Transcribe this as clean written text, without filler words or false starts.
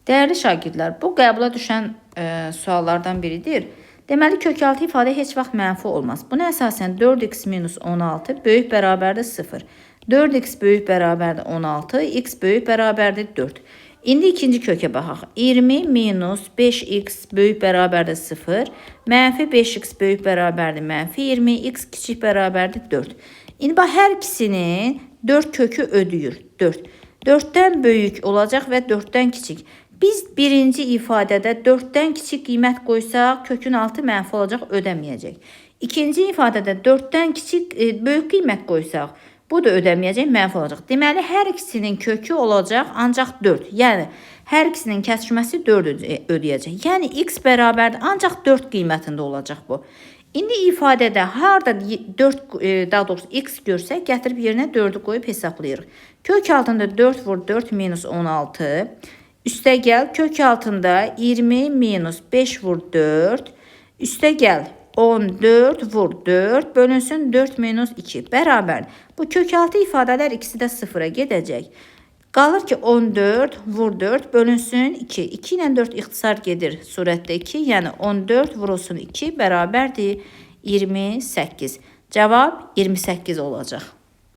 Dəyərli şagirdlər, bu qəbula düşən suallardan biridir. Deməli, kökaltı ifadə heç vaxt mənfi olmaz. Buna əsasən 4x minus 16 böyük bərabərdir 0. 4x böyük bərabərdir 16, x böyük bərabərdir 4. İndi ikinci kökə baxaq. 20 minus 5x böyük bərabərdir 0, mənfi 5x böyük bərabərdir mənfi 20, x kiçik bərabərdir 4. İndi bax, hər ikisinin 4 kökü ödəyir. 4. 4-dən böyük olacaq və 4-dən kiçik. Biz birinci ifadədə 4-dən kiçik qiymət qoysaq, kökün altı mənfi olacaq, ödəməyəcək. İkinci ifadədə 4-dən kiçik böyük qiymət qoysaq, bu da ödəməyəcək, mənfi olacaq. Deməli, hər ikisinin kökü olacaq ancaq 4. Yəni, hər ikisinin kəsişməsi 4 ödəyəcək. Yəni, x bərabərdir, ancaq 4 qiymətində olacaq bu. İndi ifadədə harada 4, daha doğrusu x görsək, gətirib yerinə 4-ü qoyub hesablayırıq. Kök altında 4 vur 4 minus 16. Üstə gəl, kök altında 20 minus 5 vur 4. Üstə gəl, 14 vur 4 bölünsün 4 minus 2 bərabər. Bu kökaltı ifadələr ikisi də sıfıra gedəcək. Qalır ki 14 vur 4 bölünsün 2. 2 ilə 4 ixtisar gedir surətdə 2. Yəni 14 vurulsun 2 bərabərdir 28. Cavab 28 olacaq.